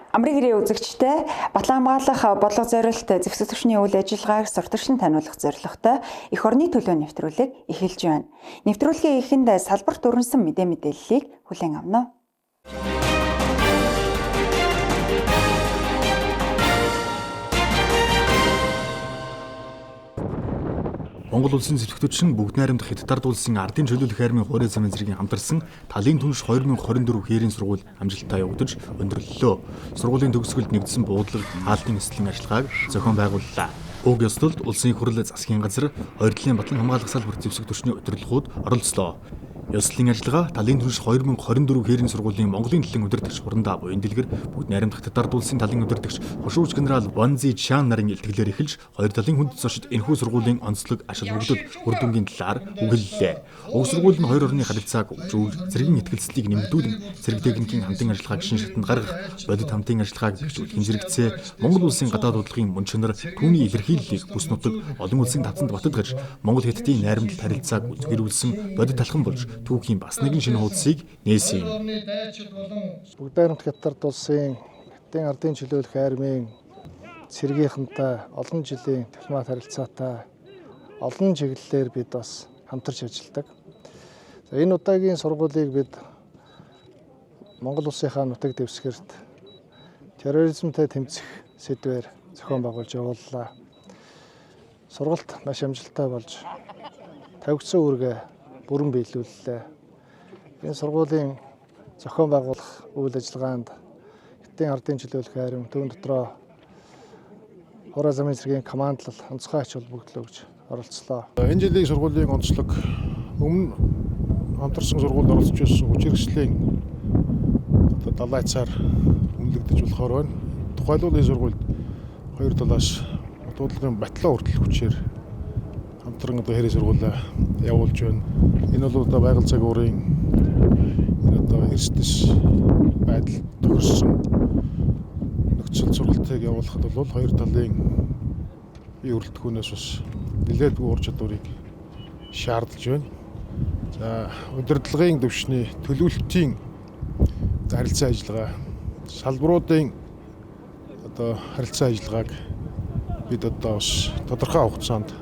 Амрын гэрээ үзэгчтэй Батлан хамгаалах бодлого зорилт зэвсэг түвшний үйл ажиллагааг сурталчлан таниулах зорилготой эх орны төлөө нэвтрүүлэг эхэлж байна. Нэвтрүүлгийн эхэнд салбарт өрнөсөн мэдээ мэдээллийг хүлээн авна. Монгол улсын зэвсэгтүч нь бүгд найрамдах Хятад улсын ардын чөлөөлөх армийн хуурай замын зэргийн хамтарсан талын түнш 2024 хээрийн сургууль амжилттай явагдаж өндөрлөлөө. Сургуулийн төгсгөлд нэгдсэн буудлага хаалтын эслийн ажиллагааг зохион байгууллаа. Уг ёслолд улсын их хурл засгийн газар хоёр талын батлан хамгаалах салбар зэвсэг түвшний удирдлагууд оролцлоо. Ёслолын ажиллагаа талын түнш 2024 хээрийн сургуулийн Монголын төлөн удирдагч Хурандаа Буян-Дэлгэр бүгд найрамдах Татар улсын талын удирдагч хошууч генерал Ванзи Чан нарын илтгэлээр эхэлж хоёр талын хүнд зочид энэхүү сургуулийн онцлог ашиг бүгдэд үр дүнгийн талаар үгэллээ. Уг сургууль нь хоёр орны харилцааг хөгжүүлж, цэргийн ихтгэлцлийг нэмэгдүүлэн цэрэг техникийн хамтын ажиллагааг шинэ шатанд гаргах, бодит хамтын ажиллагааг бэхжүүлэхийн зэрэгцээ Монгол улсын гадаад бодлогын мөн чанар түүний илэрхийллийг бүс нутаг олон улсын тавцанд баттгаж Монгол Хятадын найрамдалт харилцааг үзгэрүүлсэн бодит талхан болж түүхийн бас нэгэн шинэ хуудсыг нээсэн юм. Бүгд найрамдах Хятад улсын Хятадын ардын чөлөөлөх армийн цэргийнхэнтэй олон жилийн дипломат харилцаатай олон чиглэлээр бид бас хамтарч ажилладаг. За энэ удаагийн сургуулийг бид Монгол улсынхаа нутаг дэвсгэрт терроризмтай тэмцэх сэдвээр зохион байгуулж явууллаа. Сургалт маш амжилттай болж тавигдсан үүргээ бүрэн биелүүллээ. Энэ сургуулийн зохион байгуулах үйл ажиллагаанд Хятадын ардын чөлөөлөх арми түүн дотроо хуурай замын цэргийн командлал онцгой ач холбогдол өгж оролцлоо. Энэ жилийн сургуулийн онцлог өмнө хамтарсан сургуульд оролцож байсан хүч хэрэгслийн одоо далайцаар үнэлэгдэж болохоор байна. Тухайлбал энэ сургуульд хоёр талаас дуудлагын батлаа хүртэл хүчээр хамтран одоо хэрэг сургуулаа явуулж байна. Энэ бол одоо байгаль загварын энэ одоо эрсдэс байдал тохирсон нөхцөл сургалтыг явуулахад бол хоёр талын бие өрөлдөхүүнээс бас нэлээдгүй ур чадварыг шаардж байна. За удирдлагын түвшний төлөвлөлтийн харилцан ажиллагаа, салбаруудын одоо харилцан ажиллагааг бид одоо бас тодорхой хугацаанд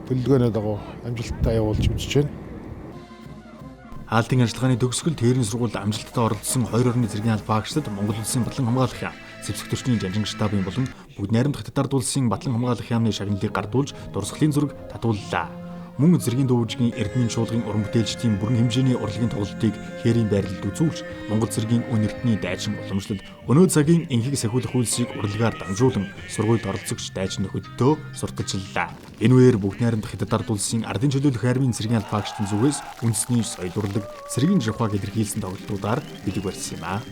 төлөвлөгөөний дагуу амжилттай явуулж үзэж байна. Хаалтын ажиллагааны төгсгөлд хээрийн сургуульд амжилттай оролцсон хоёр орны цэргийн албан хаагчдад Монгол улсын батлан хамгаалах яам, зэвсэг түвшний жанжин штабын болон бүгд найрамдах Татар улсын батлан хамгаалах яамны шагналыг гардуулж дурсгалын зураг татууллаа. Мөн цэргийн дүүжгийн Эрдмийн чуулгын уран бүтээлчдийн бүрэн хэмжээний урлагийн тоглолтыг хээрийн байрлалд үзүүлж Монгол цэргийн үн эрдний дайчин уламжлал өнөө цагийн энхийг сахиулах үйлсийг урлагаар дамжуулан сургуульд оролцогч дайчин нөхөддөө сурталчиллаа. Энэ үеэр бүгд найрамдах Хятад ард улсын ардын чөлөөлөх армийн цэргийн албан хаагчдын зүгээс үндэсний соёл урлаг, цэргийн жавхааг илэрхийлсэн тоглолтуудаар бэлэг барьсан юм аа.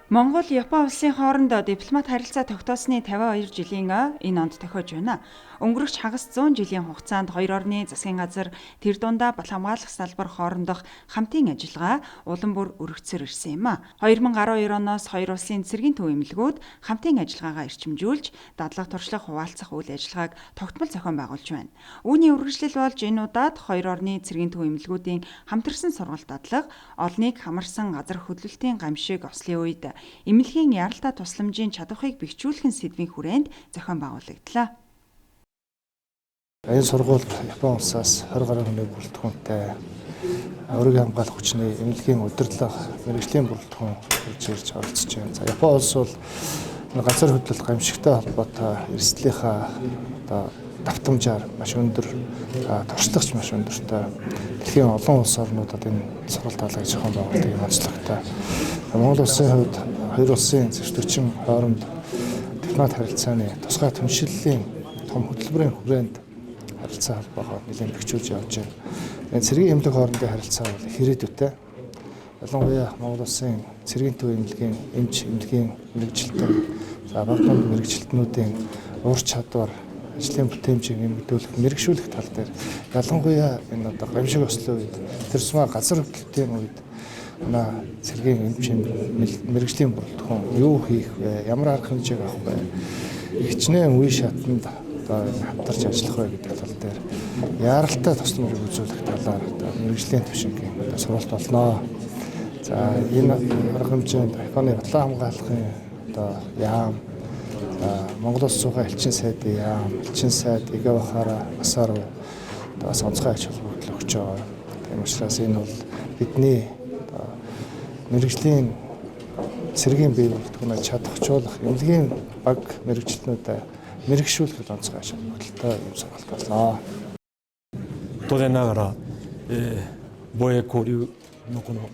Монгол Япон улсын хооронд дипломат харилцаа тогтоосны 52 жилийн энэ онд тохиож байна. Өнгөрөх хагас 100 жилийн хугацаанд хоёр орны засгийн газар тэр дундаа бал хамгаалах салбар хоорондох хамтын ажиллагаа улам бүр өргөцөр ирсэн юм а. 2012 оноос хоёр улсын цэргийн төв эмнэлгүүд хамтын ажиллагаагаа эрчимжүүлж дадлага туршлага хуваалцах үйл ажиллагааг тогтмол зохион байгуулж байна. Үүний үргэлжлэл болж энэ удаад хоёр орны цэргийн төв эмнэлгүүдийн хамтарсан сургалт дадлага олныг хамарсан газар хөдлөлтийн гамшиг ослын үед эмнэлгийн яралтай тусламжийн чадварыг бэхжүүлэх сэдвийн хүрээнд зохион байгуулагдлаа. Энэ сургуульд Япон улсаас 20 гаруй хүний бүрэлдэхүүнтэй өөрийгөө хамгаалах хүчний эмнэлгийн удирдлага, мэргэжлийн бүрэлдэхүүн ирж ирж оролцож байна. За Япон улс бол газар хөдлөлт гамшигтай холбоотой эрсдлийнхаа одоо давтамжаар маш өндөр, туршлагач маш өндөртэй. Дэлхийн олон улс орнуудад энэ сургалт даалгаврыг зохион байгуулдаг юм онцлогтой. Монгол улсын хувьд хоёр улсын зөрчилдөөн хооронд дипломат харилцааны тусгай түншлэлийн том хөтөлбөрийн хүрээнд харилцаа холбоогоо нэлээд бэхжүүлж явж байна. Энэ цэргийн эмнэлэг хоорондын харилцаа бол их ирээдүйтэй. Ялангуяа Монгол улсын цэргийн төв эмнэлгийн эмч, эмнэлгийн мэргэжилтэн, за баг дунд мэргэжилтнүүдийн ур чадвар, ажлын бүтээмжийг нэмэгдүүлэх, мэргэшүүлэх тал дээр ялангуяа энэ одоо гамшиг ослын үед, тэр сумаа газар хөдлөлтийн үед манай цэргийн эмч мэргэжлийн бүрэлдэхүүн юу хийх вэ? Ямар арга хэмжээг авах вэ? Хичнээн үе шатанд одоо хамтарч ажиллах вэ гэдэг тал дээр яаралтай тусламжийг үзүүлэх талаар одоо мэргэжлийн түвшингийн одоо сургалт болно. За энэ арга хэмжээнд Японы батлан хамгаалахын одоо яам, Монгол улс суугаа элчин сайдын яам, элчин сайд Игавахара Масару бас онцгой ач холбогдол өгч байгаа. Тийм учраас энэ бол бидний одоо мэргэжлийн цэргийн бие бүрэлдэхүүнээ чадахжуулах, эмнэлгийн баг мэргэжилтнүүдэд мэргэшүүлэхэд онцгой ач холбогдолтой юм сургалт болно. 当然ながら、防衛交流のこの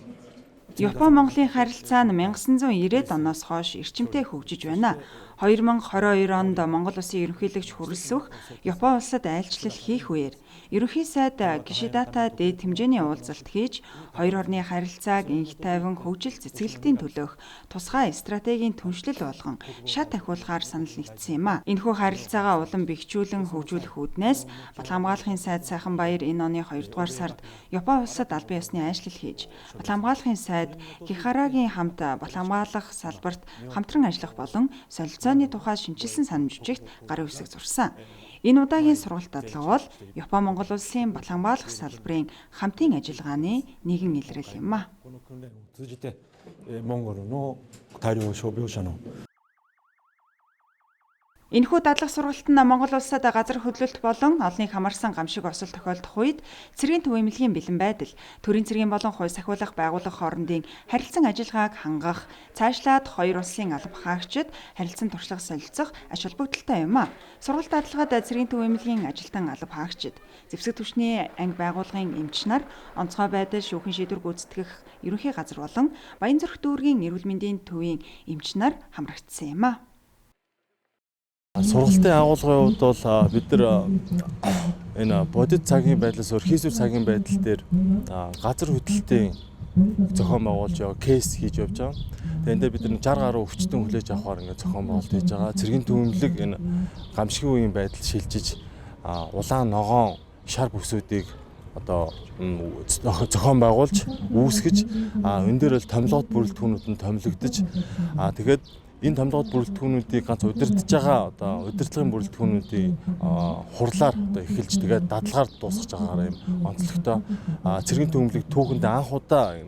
Япон Монголын харилцаа нь 1990-ад оноос хойш эрчимтэй хөгжиж байна. 2022 онд Монгол улсын ерөнхийлөгч Хүрэлсүх Япон улсад айлчлал хийх үеэр ерөнхий сайд Кишидатай дээд хэмжээний уулзалт хийж хоёр орны харилцааг энх тайван хөгжил цэцгэлтийн төлөөх тусгай стратегийн түншлэл болгон шат ахиулахаар санал нэгдсэн юм а. Энэхүү харилцаагаа улам бэхжүүлэн хөгжүүлэх үүднээс Батлан хамгаалахын сайд Сайханбаяр энэ оны 2 дугаар сард Япон улсад албан ёсны айлчлал хийж Батлан хамгаалахын сайд Кихарагийн хамт батлан хамгаалах салбарт хамтран ажиллах болон солилцооны тухай шинэчилсэн санамж бичигт гарын үсэг зурсан. Энэ удаагийн сургалт дадлага бол Япон Монгол улсын батлан хамгаалах салбарын хамтын ажиллагааны нэгэн илрэл юм а. この訓練を通じてモンゴルの大量傷病者の Энэхүү дадлах сургалт нь Монгол улсад газар хөдлөлт болон олныг хамарсан гамшиг осол тохиолдох үед цэргийн төв эмнэлгийн бэлэн байдал, төрийн цэргийн болон хууль сахиулах байгууллага хоорондын харилцан ажиллагааг хангах, цаашлаад хоёр улсын алба хаагчид харилцан туршлага солилцох ач холбогдолтой юм а. Сургалт дадлагад цэргийн төв эмнэлгийн ажилтан алба хаагчид, зэвсэг түвшний анги байгууллагын эмч нар, онцгой байдал шүүхэн шийдвэр гүйцэтгэх ерөнхий газар болон Баянзүрх дүүргийн эрүүл мэндийн төвийн эмч нар хамрагдсан юм а. Сургалтын агуулгын хувьд бол бид нар энэ бодит цагийн байдлаас өөр хийсвэр цагийн байдал дээр газар хөдлөлтийн зохион байгуулж яваа кейс хийж явж байгаа. Тэгээ энэ дээр бид нар 60 гаруй өвчтөн хүлээж авахар ингээд зохион байгуулалт хийж байгаа. Цэргийн түмлэг энэ гамшигын үеийн байдал шилжиж улаан ногоон шар бүсүүдийг одоо зохион байгуулж үүсгэж энэ дээр бол томилгоод бүрэлдэхүүнүүд нь томилогдож тэгээд энэ томилгоод бүрэлдэхүүнүүдийг ганц удирдах байгаа одоо удирдлагын бүрэлдэхүүнүүдийн хурлаар одоо эхэлж тэгээд дадлагаар дуусгаж байгаагаар юм онцлогтой. Цэргийн түмлэг түүхэнд анх удаа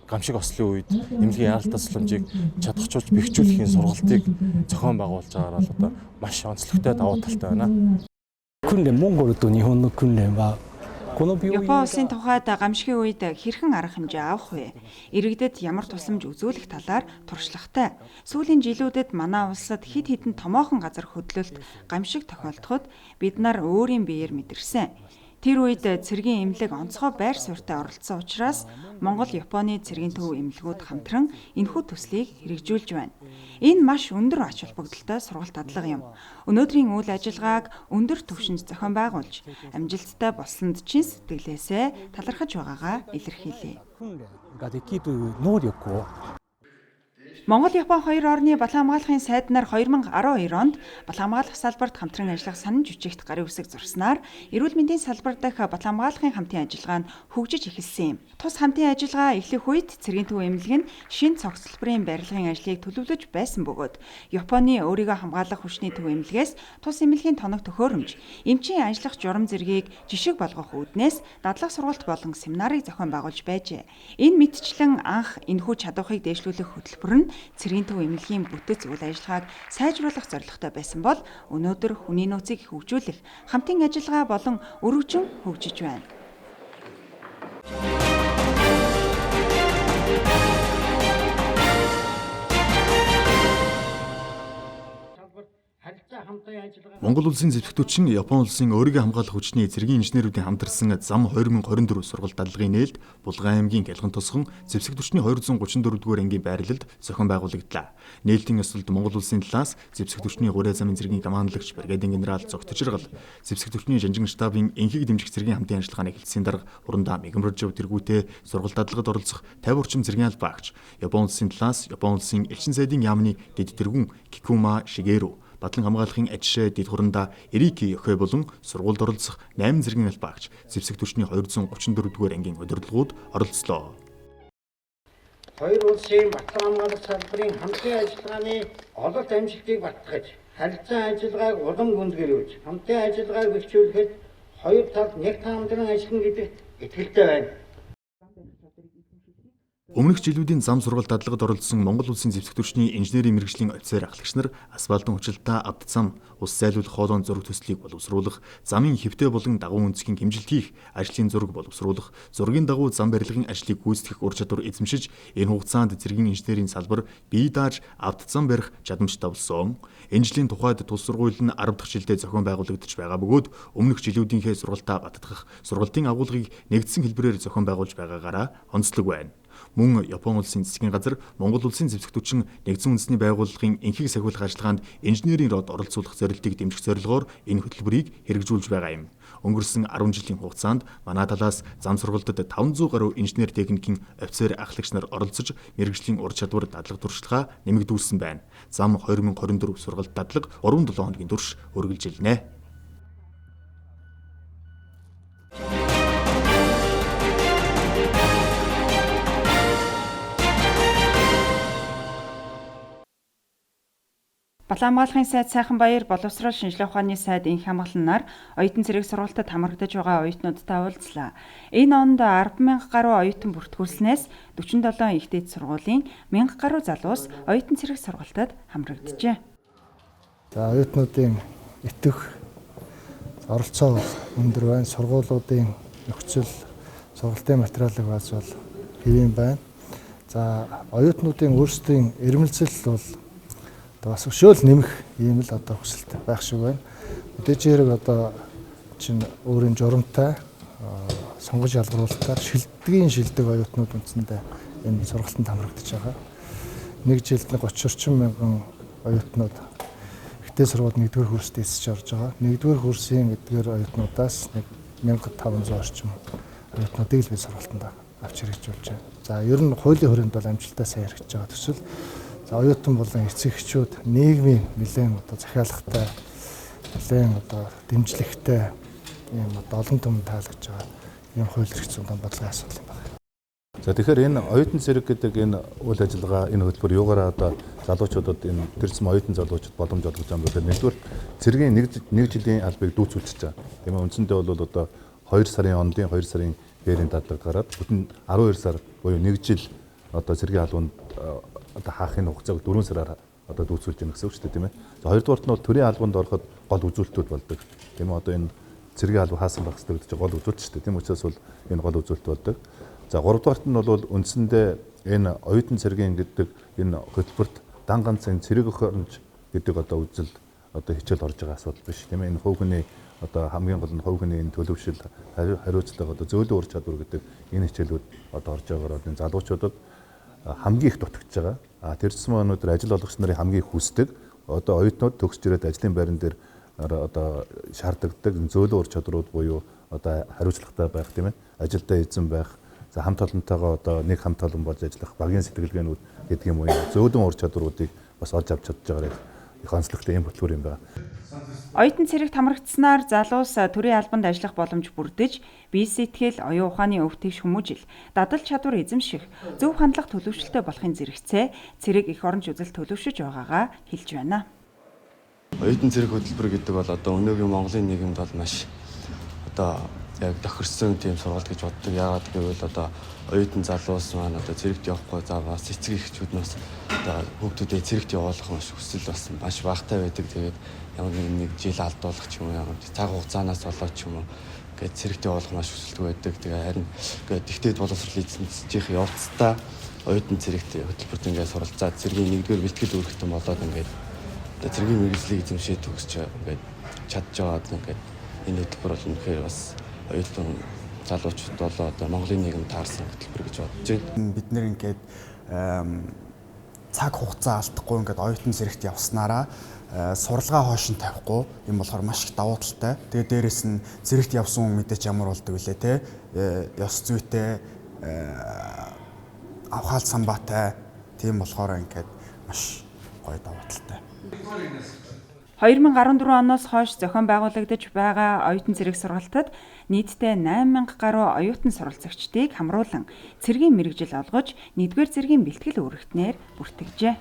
гамшиг ослын үед эмнэлгийн яаралтай тусламжийг чадахжуулж бэхжүүлэхийн сургалтыг зохион байгуулж байгаагаар бол одоо маш онцлогтой давуу талтай байна. 訓練モンゴルと日本の訓練は Япон улсын тухайд гамшигын үед хэрхэн арга хэмжээ авах вэ? Иргэдэд ямар тусламж үзүүлэх талаар туршлагатай. Сүүлийн жилүүдэд манай улсад хэд хэдэн томоохон газар хөдлөлт гамшиг тохиолдоход бид нар өөрийн биеэр мэдэрсэн. Тэр үед цэргийн эмнэлэг онцгой байр суурьтай оролцсон учраас Монгол Японы цэргийн төв эмнэлгүүд хамтран энэхүү төслийг хэрэгжүүлж байна. Энэ маш өндөр ач холбогдолтой сургалт дадлага юм. Өнөөдрийн үйл ажиллагааг өндөр түвшинд зохион байгуулж амжилттай болсонд чин сэтгэлээсээ талархаж байгаагаа илэрхийлье. Монгол Япон хоёр орны батлан хамгаалахын сайд нар 2012 онд батлан хамгаалах салбарт хамтран ажиллах санал жүжигт гарын үсэг зурснаар эрүүл мэндийн салбар дахь батлан хамгаалахын хамтын ажиллагаа нь хөгжиж эхэлсэн юм. Тус хамтын ажиллагаа эхлэх үед цэргийн төв эмнэлэг нь шинэ цогцлборын барилгын ажлыг төлөвлөж байсан бөгөөд Японы өөрийгөө хамгаалах хүчний төв эмнэлгээс тус эмнэлгийн тоног төхөөрөмж, эмчийн ажиллах журам зэргийг жишг болгох үүднээс дадлаг сургалт болон семинарыг зохион байгуулж байжээ. Энэ мэтчлэн анх энэхүү чадварыг дээшлүүлэх хөтөлбөр нь цэргийн төв эмнэлгийн бүтэц үйл ажиллагааг сайжруулах зорилготой байсан бол өнөөдөр хүний нөөцийг хөгжүүлэх хамтын ажиллагаа болон өргөжин хөгжиж байна. Монгол улсын зэвсэгтүүч нь Япон улсын өөрийгөө хамгаалах хүчний цэргийн инженерүүдийн хамтарсан зам 2024 сургалт дадлагын нээлт Булган аймгийн Гялган тосгон зэвсэг түвшний 234-р ангийн байрлалд зохион байгуулагдлаа. Нээлтийн ёслолд Монгол улсын талаас зэвсэг түвшний гурай замын цэргийн командлагч бригадын генерал Зогтожиргал, зэвсэг түвшний жанжин штабын энхийг дэмжих цэргийн хамтын ажиллагааны хэлтсийн дарга Урандаа Мегамрожов тэргүүтээ сургалт дадлагад оролцох 50 орчим цэргийн албаагч, Япон улсын талаас Япон улсын элчин сайдын яамны дэд тэргүүн Кикума Шигеру, Батлан хамгаалахын ажишээ дэд хурандаа Эрики Өхөө болон сургуульд оролцох 8 зэргийн албаагч зэвсэг түвшний 234-р ангийн удирдлагууд оролцлоо. Хоёр улсын батлан хамгаалах салбарын хамтын ажиллагааны ололт амжилтыг батгаж Харилцан ажиллагааг улам гүндгэрүүлж, хамтын ажиллагааг бэхжүүлэхэд хоёр талд нэг таамдран ажиллана гэдэгт итгэлтэй байна. Өмнөх жилүүдийн зам сургалт дадлагад оролцсон Монгол Улсын зэвсэг түвшний инженерийн мэргэжлийн офицер ахлагч нар асфальтын хүчилтаа авд зам, ус зайлуулах хоолойн зураг төслийг боловсруулах, замын хэвтэй болон дагуу өнцгийн хэмжилт хийх, ажлын зураг боловсруулах, зургийн дагуу зам барилгын ажлыг гүйцэтгэх ур чадвар эзэмшиж, энэ хугацаанд цэргийн инженерийн салбар бие дааж авд зам барих чадамжтай болсон. Энэ жилийн тухайд тус сургууль нь 10 дахь жилдээ зохион байгуулагдаж байгаа бөгөөд өмнөх жилүүдийнхээ сургалтаа баттгах, сургалтын агуулгыг нэгдсэн хэлбэрээр зохион байгуулж байгаагаараа онцлог байна. Мөн Япон улсын засгийн газар Монгол улсын зэвсэг түвшин нэгдсэн үндэсний байгууллагын энхийг сахиулах ажиллагаанд инженерийн род оролцуулах зорилтыг дэмжих зорилгоор энэ хөтөлбөрийг хэрэгжүүлж байгаа юм. Өнгөрсөн 10 жилийн хугацаанд манай талаас зам сургалтад 500 гаруй инженер техникийн офицер ахлагч нар оролцож мэргэжлийн ур чадвар дадлага туршлагаа нэмэгдүүлсэн байна. Зам 2024 сургалт дадлага 3-7 хоногийн турш үргэлжилнэ. Балан хамгаалахын сайд Сайхан Баяр, боловсрол шинжилгээ ухааны сайд Инх хамгаалан нар оюутан цэрэг сургалтад хамрагдаж байгаа оюутнуудтай уулзлаа. Энэ онд 10,000 гаруй оюутан бүртгүүлснээс 47 их дээд сургуулийн 1000 гаруй залуус оюутан цэрэг сургалтад хамрагджээ. За оюутнуудын итгэх оролцоо өндөр байна. Сургуулиудын нөхцөл, сургалтын материалын бааз бол хэвийн байна. За оюутнуудын өөрсдийн эрмэлзэл бол бас өшөөл нэмэх ийм л одоо хүсэлт байх шиг байна. Мэдээж хэрэг одоо чинь өөрийн журамтай сонгож ялгаруулалтаар шилдгийн шилдэг оюутнууд үндсэндээ энэ сургалтанд хамрагдаж байгаа. Нэг жилд 30 орчим мянган оюутнууд ихтэй сургуульд нэгдүгээр курст эсэж орж байгаа. Нэгдүгээр курсын эдгээр оюутнуудаас 1500 орчим оюутнуудыг л би сургалтанд авч хэрэгжүүлж байна. За ер нь хуулийн хүрээнд бол амжилттай сайн хэрэгжиж байгаа төсөл. За оюутан болон эцэг эхчүүд нийгмийн нэлээд одоо захиалгатай, нэлээд одоо дэмжлэгтэй ийм одоо олон түмэнд таалагдж байгаа ийм хууль эрх зүйн бодлогын асуудал юм байна. За тэгэхээр энэ оюутан цэрэг гэдэг энэ үйл ажиллагаа, энэ хөтөлбөр юугаараа одоо залуучуудад энэ төрсэн оюутан залуучууд боломж олгож байгаа юм бэ гэхээр нэгдүгээр цэргийн нэг жилийн албыг дүүцүүлчихэж байгаа. Тийм ээ, үндсэндээ бол одоо 2 сарын онлын 2 сарын хээрийн дадлага гараад бүтэн 12 сар буюу 1 жил одоо цэргийн албанд одоо хаахын хугацааг 4 сараар одоо дүүцүүлж яах гэсэн үг шүү дээ, тийм ээ. За хоёрдугаарт нь бол төрийн албанд ороход гол үзүүлэлтүүд болдог. Тийм ээ, одоо энэ цэргийн алба хаасан байх хэрэгтэй гэдэг чинь гол үзүүлэлт шүү дээ. Тийм учраас бол энэ гол үзүүлэлт болдог. За гуравдугаарт нь бол үндсэндээ энэ оюутан цэргийн гэдэг энэ хөтөлбөрт дан ганц энэ цэрэг охиромж гэдэг одоо үзэл одоо хичээл орж байгаа асуудал биш, тийм ээ. Энэ хувь хүний одоо хамгийн гол нь хувь хүний энэ төлөвшил, хариуцлага, одоо зөөлөн ур чадвар гэдэг энэ хичээлүүд одоо орж байгаагаар энэ залуучуудад хамгийн их дутагдж байгаа. А тэр тусмаа өнөөдөр ажил олгогч нарын хамгийн их хүсдэг одоо оюутнууд төгсөж ирээд ажлын байран дээр одоо шаардлагатай зөөлөн ур чадрууд буюу одоо хариуцлагатай байх, тийм ээ, ажилдаа эзэн байх, за хамт олонтойгоо одоо нэг хамт олон болж ажиллах багийн сэтгэлгээнүүд гэдэг юм уу, зөөлөн ур чадруудыг бас олж авч чадж байгаараа их онцлогтой юм хөтөлбөр юм байна. Оюутан цэрэгт хамрагдсанаар залуус төрийн албанд ажиллах боломж бүрдэж, бие сэтгэл, оюун ухааны өв тэгш хүмүүжил, дадал чадвар эзэмших, зөв хандлага төлөвшөлтөй болохын зэрэгцээ цэрэг эх оронч үзэл төлөвшөж байгаагаа хэлж байна. Оюутан цэрэг хөтөлбөр гэдэг бол одоо өнөөгийн Монголын нийгэмд бол маш одоо яг тохирсон тийм сургалт гэж боддог. Яагаад гэвэл одоо оюутан залуус маань одоо цэрэгт явахгүй, за бас эцэг эхчүүд нь бас одоо хүүхдүүдээ цэрэгт явуулах маш хүсэл бас маш багатай байдаг. Тэгээд ямар нэг жил алдуулах ч юм уу, ямар цаг хугацаанаас болоод ч юм уу ингээд цэрэгт явуулах маш хүсэлтгүй байдаг. Тэгээ харин ингээд ихтэйд боловсрол эзэмших явцдаа оюутан цэрэгт хөтөлбөрт ингээд суралцаад цэргийн нэгдүгээр бэлтгэл үүрэгтэн болоод ингээд одоо цэргийн мэргэжлийг эзэмшээд төгсч ингээд чадж байгаад ингээд энэ хөтөлбөр бол үнэхээр бас оюутан залуучууд болоо одоо Монголын нийгэм таарсан хөтөлбөр гэж бодож байна. Бид нэр ингээд цаг хугацаа алдахгүй ингээд оюутан цэрэгт явснараа сурлагаа хойш нь тавихгүй юм болохоор маш их давуу талтай. Тэгээ дээрэс нь цэрэгт явсан хүн мэдээч ямар болдог вүлээ те, ёс зүйтэй, авхаал самбаатай, тийм болохоор ингээд маш гоё давуу талтай. 2014 оноос хойш зохион байгуулагдаж байгаа оюутан цэрэг сургалтад нийтдээ 8000 гаруй оюутан суралцагчдыг хамруулан цэргийн мэргэжил олгож, нэгдүгээр цэргийн бэлтгэл үүрэгтнээр бүртгэжээ.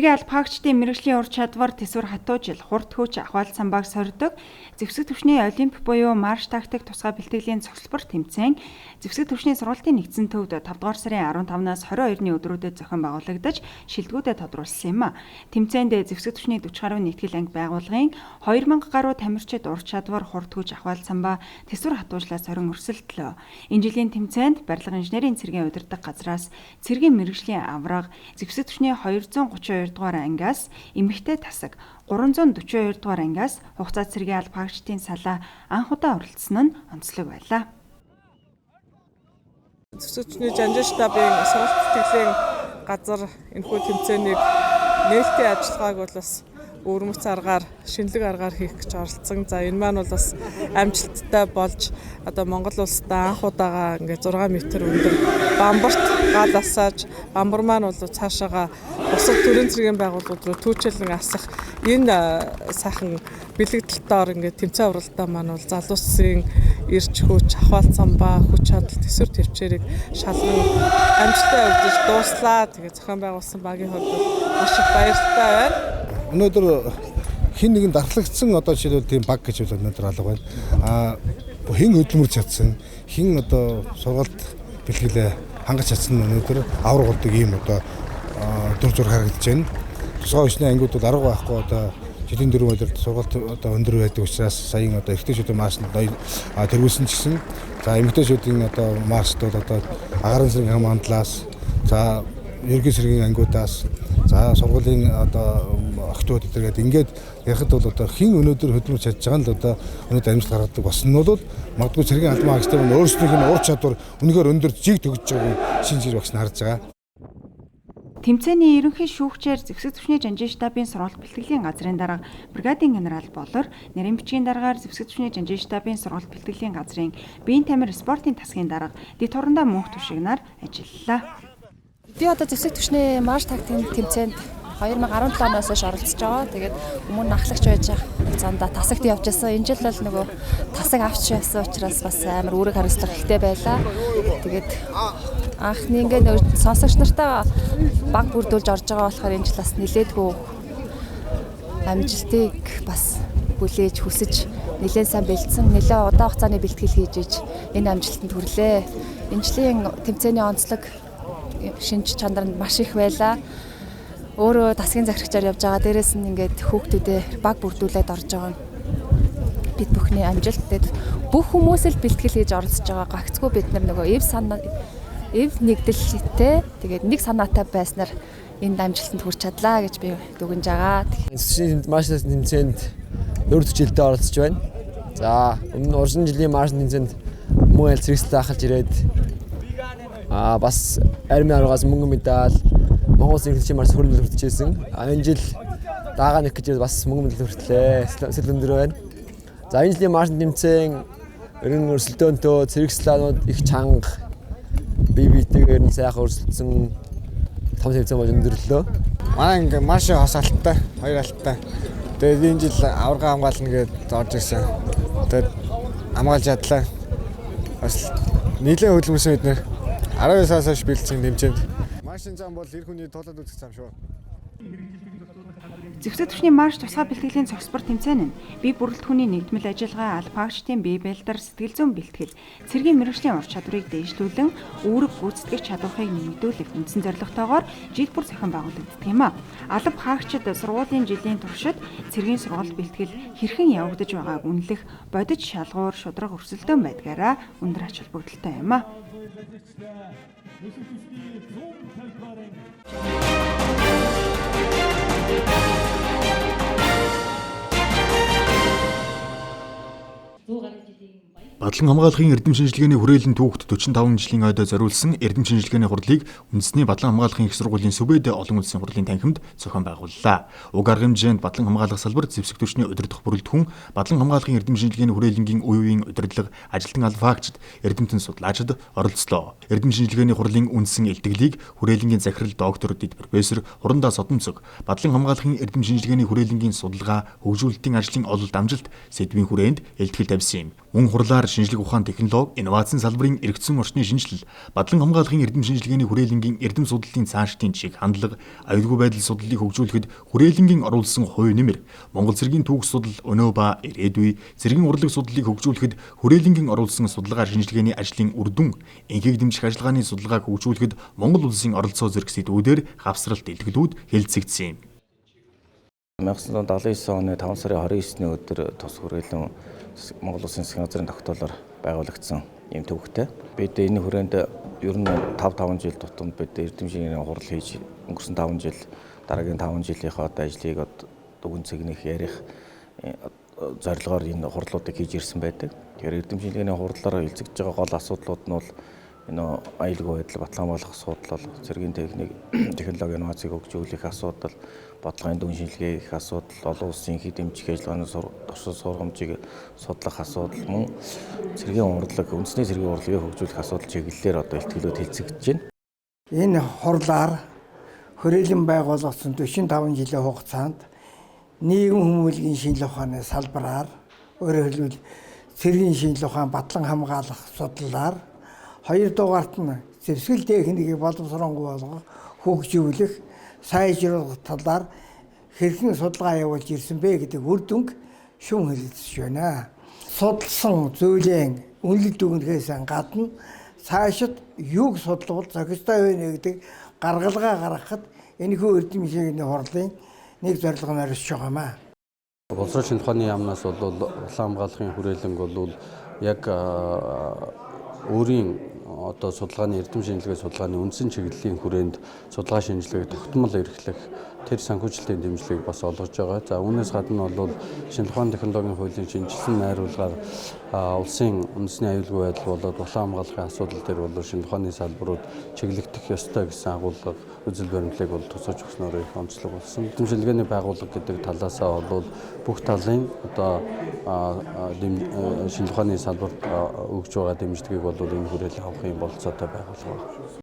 Цэргийн албахаагчдын мэргэжлийн ур чадвар, төсвөр хатуужил, хурд хүч, ахуал самбааг сордог зэвсэг түвшний олимп буюу марш тактик тусгай бэлтгэлийн цогцлбор тэмцээн зэвсэг түвшний сургалтын нэгдсэн төвд 5 дугаар сарын 15-наас 22-ны өдрүүдэд зохион байгуулагдаж шилдэгүүдэд тодруулсан юм а. Тэмцээнд зэвсэг түвшний 40 гаруй нэгтгэл анги байгуулгын 2000 гаруй тамирчид ур чадвар, хурд хүч, ахуал самбаа, төсвөр хатуужлаа сорин өрсөлдлөө. Энэ жилийн тэмцээнд барилга инженерийн цэргийн удирдах газраас цэргийн мэргэжлийн авраг зэвсэг түвшний 232 дугаар ангиас эмэгтэй тасаг 342 дугаар ангиас хугацаа цэргийн албахаагчдын салаа анх удаа оролцсон нь онцлог байлаа. Зэвсэг түвшний жанжин штабын сургалт тэтгэлийн газар энэхүү тэмцээнийг нээлттэй ажиллагааг бол бас өвөрмөц аргаар, шинэлэг аргаар хийх гэж оролцсон. За энэ маань бол бас амжилттай болж одоо Монгол улсдаа анх удаага ингээд 6 м өндөр бамбарт гал асааж, бамбар маань бол цаашаага бусад төрийн цэргийн байгууллагууд руу түүчэлэн асах энэ сайхан бэлэгдэлтээр ингээд тэмцээн уралдаан маань бол залуусын ирч хүч, ахуал самбаа, хүч чадал, төсвөр төвчээрийг шалган амжилттай явуулж дууслаа. Тэгээ зохион байгуулсан багийн хувьд маш их баяртай байна. Өнөөдөр хэн нэгэн дархлагдсан одоо жишээлбэл тийм баг гэж бол өнөөдөр алга байна. Хэн хөдөлмөрч чадсан, хэн одоо сургалт бэлтгэлээ хангаж чадсан нь өнөөдөр авраг болдог ийм одоо дүр зураг харагдаж байна. Тусгай хүчний ангиуд бол арга байхгүй одоо жилийн 4 өдөр сургалт одоо өндөр байдаг учраас саяын одоо эрэгтэйчүүдийн маршд тэргүүлсэн ч гэсэн за эмэгтэйчүүдийн одоо маршд бол одоо агарын зэргийн хамгааллаас за ерөнхий цэргийн ангиудаас за сургуулийн одоо охтууд гэдэг ингээд ярихад бол одоо хэн өнөөдөр хөдөлмөрч чадж байгаа нь л одоо өнөөдөр амжилт гаргадаг болсон нь бол магадгүй цэргийн албан хаагчтай маань өөрсдийнх нь ур чадвар үнэхээр өндөр жиг төгсөж байгааг шинж багш нь харж байгаа. Тэмцээний ерөнхий шүүгчээр зэвсэг түвшний жанжин штабын сургалт бэлтгэлийн газрын дарга бригадын генерал Болор, нарийн бичгийн даргаар зэвсэг түвшний жанжин штабын сургалт бэлтгэлийн газрын биеийн тамир спортын тасгийн дарга дэд хурандаа мөнх түшигнаар ажиллалаа. Би одоо зэвсэг түвшний марш тактикийн тэмцээнд 2017 оноос хойш оролцож байгаа. Тэгээд өмнө ахлагч байж байгаа хугацаанд тасагт явж байсан. Энэ жил бол нөгөө тасаг авч явсан учраас бас амар үүрэг хариуцлага ихтэй байлаа. Тэгээд анхны ингээ нөгөө сонсогч нартаа баг бүрдүүлж орж байгаа болохоор энэ жил бас нилээдгүй амжилтыг бас хүлээж хүсэж нилээн сайн бэлдсэн, нилээн удаан хугацааны бэлтгэл хийж иж энэ амжилтанд хүрлээ. Энэ жилийн тэмцээний онцлог шинж чанар нь маш их байлаа. Өөрөө тасгийн захирагчаар явж байгаа. Дээрээс нь ингээд хүүхдүүдээ баг бүрдүүлээд орж байгаа нь бид бүхний амжилт. Тэгээд бүх хүмүүс л бэлтгэл хийж оролцож байгаа. Гагцгүй бид нар нөгөө эв санаа эв нэгдэлтэй тэгээд нэг санаатай байснаар энэ амжилтанд хүрч чадлаа гэж би дүгнж байгаа. Марш тэмцээнд дөрөв жилдээ оролцож байна. За өмнө уран жилийн марш тэмцээнд мөн аль зэрэгслээ ахалж ирээд бас армийн аргаас мөнгөн медаль Монгол Улсын эрхлэгчийн марш хөрөнгө хүртчихсэн. Энэ жил дагаа нэг гэж бас мөнгөн медаль хүртлээ. Сэтэл өндөр байна. За энэ жилийн марш тэмцээн ерөн өрсөлдөөнтөө цэрэгслаанууд их чанга бие биетэйгээр нь сайхан өрсөлдсөн том тэмцээн болж өндөрлөө. Манай ингээ марш хос алттай, хоёр алттай. Тэгээд энэ жил аварга хамгаална гэдээ орж ирсэн. Тэгээд хамгаалж чадлаа. Бас нийлэн хөдөлмөрсөн бид нэр 19 сараас хойш бэлдсэн тэмцээнд. Маршийн зам бол эр хүний тулаад үзэх зам шүү. Зэвсэг түвшний марш тусгай бэлтгэлийн цогцлбор тэмцээн нь бие бүрэлдэхүүний нэгдмэл ажиллагаа, албаагчдын бие бэлдэр, сэтгэл зүйн бэлтгэл, цэргийн мэргэжлийн ур чадварыг дээшлүүлэн үүрэг гүйцэтгэх чадварыг нэмэгдүүлэх үндсэн зорилготойгоор жил бүр зохион байгуулагддаг юм а. Алба хаагчид сургуулийн жилийн туршид цэргийн сургалт бэлтгэл хэрхэн явагдаж байгааг үнэлэх бодит шалгуур, шударга өрсөлдөөн байдгаараа өндөр ач холбогдолтой юм а. Бадлан хамгаалахын эрдэм шинжилгээний хүрээлэн түүхт 45 жилийн ойдоо зориулсан эрдэм шинжилгээний хурлыг үндэсний бадлан хамгаалахын их сургуулийн сүбэд олон улсын хурлын танхимд зохион байгууллаа. Уг арга хэмжээнд бадлан хамгаалах салбар зэвсэг түвшний удирдах бүрэлдэхүүн, бадлан хамгаалахын эрдэм шинжилгээний хүрээлэнгийн үе үеийн удирдлага, ажилтан алфаагчид, эрдэмтэн судлаачид оролцлоо. Эрдэм шинжилгээний хурлын үндсэн илтгэлийг хүрээлэнгийн захирал доктор дэд профессор Хурандаа Содонцог, бадлан хамгаалахын эрдэм шинжилгээний хүрээлэнгийн судалгаа, хөгжүүлэлтийн ажлын ололт амжилт сэдвийн хүрээнд илтгэл тавьсан юм. Мөн хурлаар шинжлэх ухаан, технологи, инновацийн салбарын эргэцэн орчны шинжилэл, бадлан хамгаалахын эрдэм шинжилгээний хүрээлэнгийн эрдэм судлалын цаашдын чиг хандлага, аюулгүй байдал судлалыг хөгжүүлэхэд хүрээлэнгийн оруулсан хувь нэмэр, Монгол цэргийн түүх судал өнөө ба ирээдүй, цэргийн урлаг судлалыг хөгжүүлэхэд хүрээлэнгийн оруулсан судалгаа шинжилгээний ажлын үр дүн, энхийг дэмжих ажиллагааны судалгааг хөгжүүлэхэд Монгол улсын оролцоо зэрэг сэдвүүдээр хавсралт илтгэлүүд хэлцэгдсэн юм. 1979 оны 5 сарын 29-ний өдөр тус хүрээлэн Монгол Улсын засгийн газрын тогтоолоор байгуулагдсан ийм төвөгтэй. Бид энэ хүрээнд ер нь 5 жил тутамд бид эрдэм шинжилгээний хурал хийж өнгөрсөн 5 жил, дараагийн 5 жилийнхээ одоо ажлыг дүгэн цэгнэх ярих зорилгоор энэ хурлуудыг хийж ирсэн байдаг. Тэгэхээр эрдэм шинжилгээний хурлаар илзэгдэж байгаа гол асуудлууд нь бол энэ аюулгүй байдал, батлан хамгаалах асуудал, цэргийн техник, технологи, инновацийг хөгжүүлэх асуудал, бодлогын дүн шинжилгээ хийх асуудал, олон улсын хид дэмжих ажиллагааны туршил сургамжийг судлах асуудал, мөн цэргийн урлаг, үндэсний цэргийн урлагийг хөгжүүлэх асуудал чиглэлээр одоо илтгэлүүд хэлцэгдэж байна. Энэ хурлаар хүрээлэн байгуулагдсан 45 жилийн хугацаанд нийгэм хүмүүлгийн шинжлэх ухааны салбараар, өөрөөр хэлбэл цэргийн шинжлэх ухаан, батлан хамгаалах судлалаар, хоёр дугаарт нь зэвсгэл техникийг боловсронгуй болгох, хөгжүүлэх, сайжруулах талаар хэрхэн судалгаа явуулж ирсэн бэ гэдэг үр дүнг шүүн хэлэлцэж байна. Судалсан зүйлийн үнэлэл дүгнэхээс гадна цаашид юуг судлавал зохистой вэ гэдэг гаргалгаа гаргахад энэхүү эрдэм шинжилгээний хурлын нэг зорилго нь оршиж байгаа юм аа. Боловсрол шинжилгээ ухааны яамнаас бол улаан хамгаалахын хүрээлэнг бол яг өөрийн одоо судалгааны эрдэм шинжилгээ судалгааны үндсэн чиглэлийн хүрээнд судалгаа шинжилгээг тогтмол эрхлэх тэр санхүүжилтийн дэмжлэгийг бас олгож байгаа. За үүнээс гадна бол шинжлэх ухааны технологийн хуулийн шинжилсэн найруулгаар улсын үндэсний аюулгүй байдал болоод улаан хамгаалахын асуудал дээр бол шинжлэх ухааны салбарууд чиглэгдэх ёстой гэсэн агуулга үзэл баримтлалыг бол тусгаж өгснөөр их онцлог болсон. Эрдэм шинжилгээний байгууллага гэдэг талаасаа бол бүх талын одоо шинжлэх ухааны салбарт өгж байгаа дэмжлэгийг бол энэ хүрээлэн авах юм бололцоотой байгууллага байна.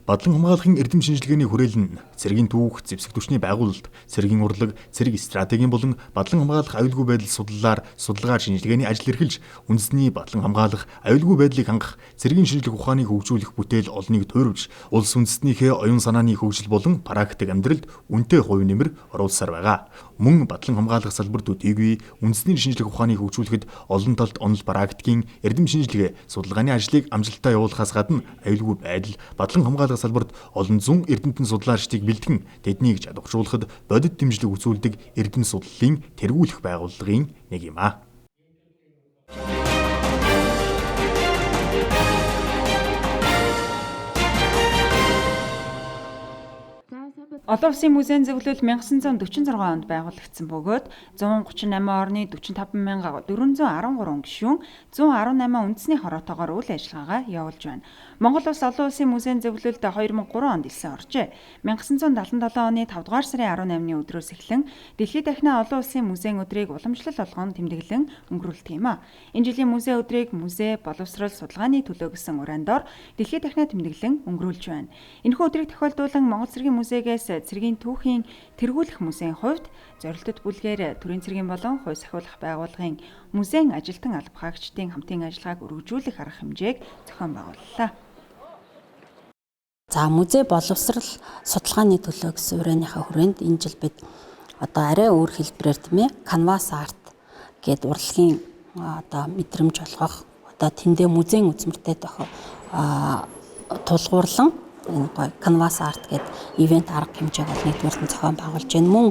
Бадлан хамгаалахын эрдэм шинжилгээний хүрээлэн нь цэргийн түүх, зэвсэг түвшний байгуулалт, цэргийн урлаг, цэрэг стратегийн болон бадлан хамгаалах аюулгүй байдал судлалаар судалгаа шинжилгээний ажил эрхэлж, үндэсний бадлан хамгаалах, аюулгүй байдлыг хангах, цэргийн шинжлэх ухааныг хөгжүүлэх бүтээл олныг туйрвж, улс үндэстнийхээ оюун санааны хөгжил болон практик амьдралд үнэтэй хувь нэмэр оруулсаар байгаа. Мөн бадлан хамгаалах салбар төдийгүй үндэсний шинжлэх ухааныг хөгжүүлэхэд олон талд онол практикийн эрдэм шинжилгээ, судалгааны ажлыг амжилттай явуулахаас гадна аюулгүй байдал, бадлан хамгаалах салбарт олон зуун эрдэмтэн судлаачдыг бэлтгэн тэднийг чадваржуулахад бодит дэмжлэг үзүүлдэг эрдэм судлалын тэргүүлэх байгууллагын нэг юм аа. Олон улсын музейн зөвлөл 1946 онд байгуулагдсан бөгөөд 138 орны 45,413 гишүүн 118 үндэсний хороотойгоор үйл ажиллагаагаа явуулж байна. Монгол улс олон улсын музейн зөвлөлд 2003 онд элсэн оржээ. 1977 оны 5 дугаар сарын 18-ны өдрөөс эхлэн дэлхийд дахина олон улсын музейн өдрийг уламжлал болгон тэмдэглэн өнгөрүүлдэг юм а. Энэ жилийн музей өдрийг музей, боловсрол, судалгааны төлөө гэсэн ураан дор дэлхийд дахина тэмдэглэн өнгөрүүлж байна. Энэхүү өдрийг тохиолдуулан Монгол цэргийн музейгээс цэргийн түүхийн тэргүүлэх музейн хувьд зорилтод бүлгээр төрийн цэргийн болон хувь сахиулах байгууллагын музейн ажилтан алба хаагчдын хамтын ажиллагааг өргөжүүлэх арга хэмжээг зохион байгууллаа. За музей боловсрал судалгааны төлөө гэсэн урааныхаа хүрээнд энэ жил бид одоо арай өөр хэлбэрээр тийм canvas art гээд урлагийн одоо мэдрэмж олгох одоо тэндээ музейн үзмэртэй тулгуурлан энэ гоё canvas art гээд ивент арга хэмжээг бол нэгдүгээрт нь зохион байгуулж байна. Мөн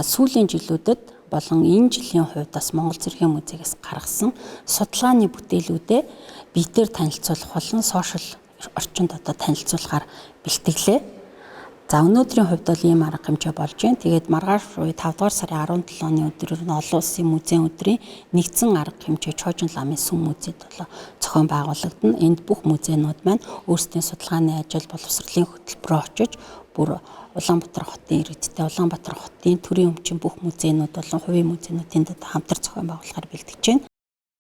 сүүлийн жилүүдэд болон энэ жилийн хувьд бас Монгол цэргийн музейгээс гаргасан судалгааны бүтээлүүдээ биетээр танилцуулах болон сошиал орчинд одоо танилцуулахаар бэлтгэлээ. За өнөөдрийн хувьд бол ийм арга хэмжээ болж байна. Тэгээд маргааш буюу 5 дугаар сарын 17-ны өдрөөр нь олон улсын музейн өдрийн нэгдсэн арга хэмжээ Чоожин ламын сүм музейд болоо зохион байгуулагдана. Энд бүх музейнууд маань өөрсдийн судалгааны ажил боловсролын хөтөлбөрөөр очиж бүр Улаанбаатар хотын иргэдтэй Улаанбаатар хотын төрийн өмчийн бүх музейнууд болон хувийн музейнууд энд одоо хамтар зохион байгуулахаар бэлтгэж байна.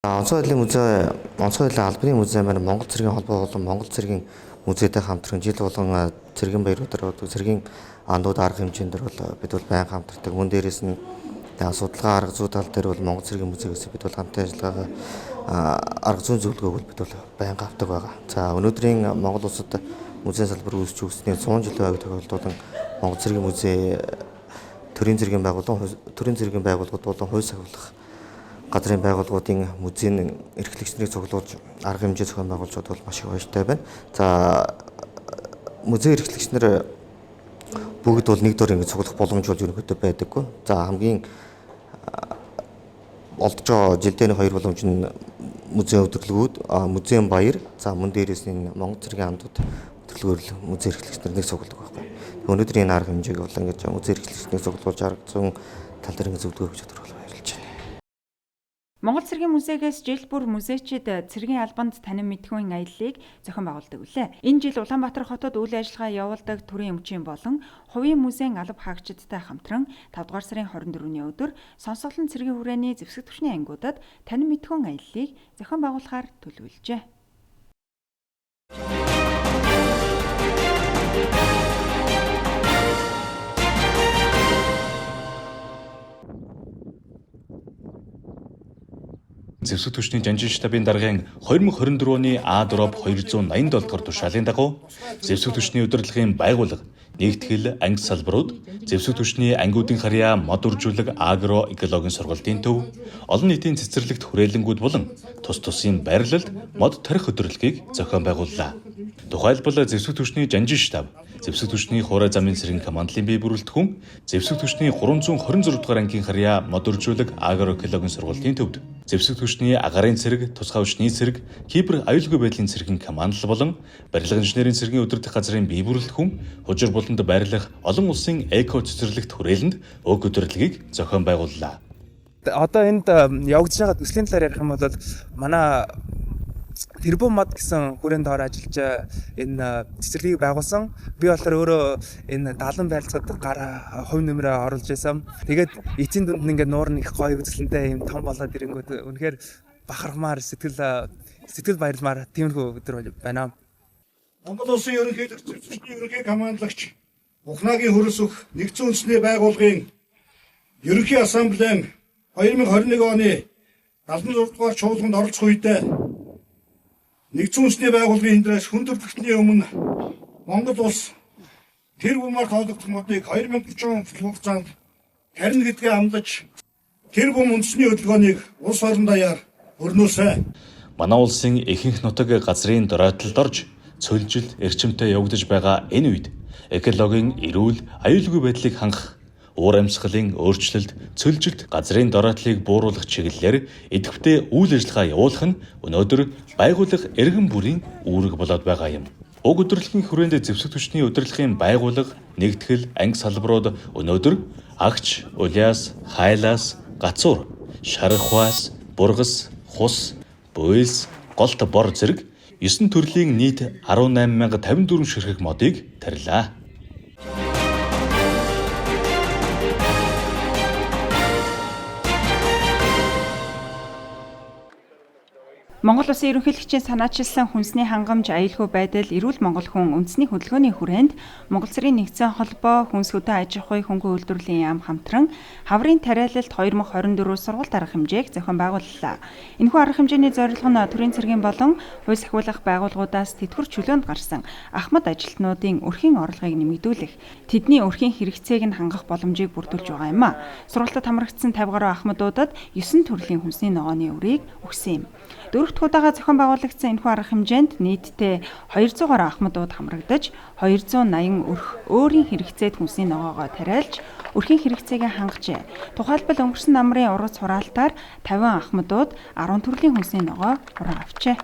Онцгой байдлын музей, онцгой байдлын албаны музей маань Монгол цэргийн холбоо болон Монгол цэргийн музейтэй хамтран жил болгон цэргийн баяруудаар цэргийн андууд арга хэмжээнд бол бид бол байнга хамтардаг. Мөн дээрээс нь Тэгээ судалгаа арга зүй тал дээр бол Монгол цэргийн музейгээс бид бол хамтын ажиллагаагаа арга зүйн зөвлөгөөг бол бид бол байнга авдаг байгаа. За өнөөдрийн Монгол улсад музейн салбар үүсч өгсөний 100 жилийн ойг тохиолдуулан Монгол цэргийн музей төрийн цэргийн байгууллагууд болон хууль сахиулах газрын байгууллагуудын музейн эрхлэгч нарыг цуглуулж арга хэмжээ зохион байгуулж бол маш их баяртай байна. За музей эрхлэгч нар бүгд бол нэг дор ингэж цуглах боломж бол ерөнхийдөө байдаггүй. За хамгийн олдож байгаа жилдээ хоёр боломж нь музейн өдөрлөгүүд, музейн баяр, за мөн дээрээс нь Монгол цэргийн андууд өдөрлөгөөр л музей эрхлэгч нар нэг цугладаг байхгүй. Өнөөдрийн энэ арга хэмжээг бол ингэж музей эрхлэгч нарыг цуглуулж арга зүйн тал дээр ингэ зөвлөгөө өгч чадвар бол баярлж байна. Монгол цэргийн музейгээс жил бүр музейчид цэргийн албанд танин мэдхүйн аяллыг зохион байгуулдаг үлээ. Энэ жил Улаанбаатар хотод үйл ажиллагаа явуулдаг төрийн өмчийн болон хувийн музейн алба хаагчидтай хамтран 5 дугаар сарын 24-ний өдөр сонсголон цэргийн хүрээний зэвсэг түвшний ангиудад танин мэдхүйн аяллыг зохион байгуулахаар төлөвлөжээ. Зэвсэг түвшний жанжин штабын даргын 2024 оны А-287 дугаар тушаалын дагуу зэвсэг түвшний удирдлагын байгууллага нэгтгэл анги салбарууд зэвсэг түвшний ангиудын харьяа мод үржүүлэг агро экологийн сургалтын төв олон нийтийн цэцэрлэгт хүрээлэнгүүд болон тус тусын байрлалд мод тарих удирдлагыг зохион байгууллаа. Тухайлбал зэвсэг түвшний жанжин штаб, зэвсэг түвшний хуурай замын цэргийн командлын бие бүрэлдэхүүн, зэвсэг түвшний 326 дугаар ангийн харьяа мод үржүүлэг агро экологийн сургалтын төвд, зэвсэг түвшний агарын цэрэг, тусгай хүчний цэрэг, кибер аюулгүй байдлын цэргийн командл болон барилга инженерийн цэргийн удирдах газрын бие бүрэлдэхүүн хужир буланд байрлах олон улсын эко цэцэрлэгт хүрээлэнд уг удирдлагыг зохион байгууллаа. Одоо энд явагдаж байгаа төслийн талаар ярих юм бол манай Тэрбум мод гэсэн хүрээнд ор ажиллаж энэ цэцэрлэгийг байгуулсан. Би болохоор өөрөө энэ далан байрлцаад гар хувь нэмрээ оруулж байсан. Тэгээд эцсийн дүнд ингээд нуур нь их гоё үзэсгэлэнтэй юм том болоод ирэнгүүт үнэхээр бахархмаар сэтгэл баярламаар тиймэрхүү өдөр байна. Монгол улсын ерөнхийлөгч зэвсэгчний ерөнхий командлагч Ухнаагийн хөрөлсөх нэгдсэн үндэсний байгууллагын ерөнхий ассамблеийн 2021 оны 76 дугаар чуулганд оролцох үедээ нэгдсэн үндэсний байгууллагын хиндрээс хүндрэлтний өмнө Монгол улс тэр бумаар тоологдох модыг 2030 он хугацаанд тарина гэдгээ амлаж тэр бум үндэсний хөдөлгөөнийг улс орон даяар өрнөөсэй. Манай улсын ихэнх нутаг газрын доройтлолд орж цөлжил эрчимтэй явагдаж байгаа энэ үед экологийн эрүүл аюулгүй байдлыг хангах, уур амьсгалын өөрчлөлт, цөлжилт, газрын доройтлыг бууруулах чиглэлээр идэвхтэй үйл ажиллагаа явуулах нь өнөөдөр байгууллага эргэн бүрийн үүрэг болоод байгаа юм. Уг удирдлагын хүрээнд зэвсэг түвшний удирдлагын байгууллага, нэгтгэл, анги салбарууд өнөөдөр агч, улиас, хайлаас, гацуур, шархваас, бургас, хус, буйлс, голт бор зэрэг 9 төрлийн нийт 18054 ширхэг модыг тарилаа. Монгол Улсын ерөнхийлөгчийн санаачилсан хүнсний хангамж, аюулгүй байдал, эрүүл монгол хүн үндэсний хөдөлгөөний хүрээнд Монгол Цэргийн нэгдсэн холбоо, хүнс хөдөө аж ахуй хөнгөн үйлдвэрлэлийн яам хамтран хаврын тариалалт 2024 сургалт арга хэмжээг зохион байгууллаа. Энэхүү арга хэмжээний зорилго нь төрийн цэргийн болон хууль сахиулах байгууллагуудаас тэтгэвэр чөлөөнд гарсан ахмад ажилтнуудын өрхийн орлогыг нэмэгдүүлэх, тэдний өрхийн хэрэгцээг нь хангах боломжийг бүрдүүлж байгаа юм а. Сургалтад хамрагдсан 50 гаруй ахмадуудад 9 төрлийн хүнсний ногооны үрийг өгсөн юм. Дөрөв дэх удаага зохион байгуулагдсан энэхүү арга хэмжээнд нийтдээ 200 гаруй ахмадууд хамрагдаж 280 өрх өөрийн хэрэгцээд хүнсний ногоогоо тариалж өрхийн хэрэгцээгээ хангажээ. Тухайлбал өнгөрсөн намрын ургац хураалтаар 50 ахмадууд 10 төрлийн хүнсний ногоо хуран авчээ.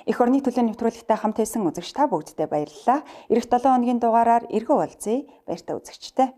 Эх орны төлөө нэвтрүүлэгтэй хамт байсан үзэгч та бүгддээ баярлалаа. Ирэх 7 хоногийн дугаараар эргэн уулзъя. Баяртай үзэгчтэй.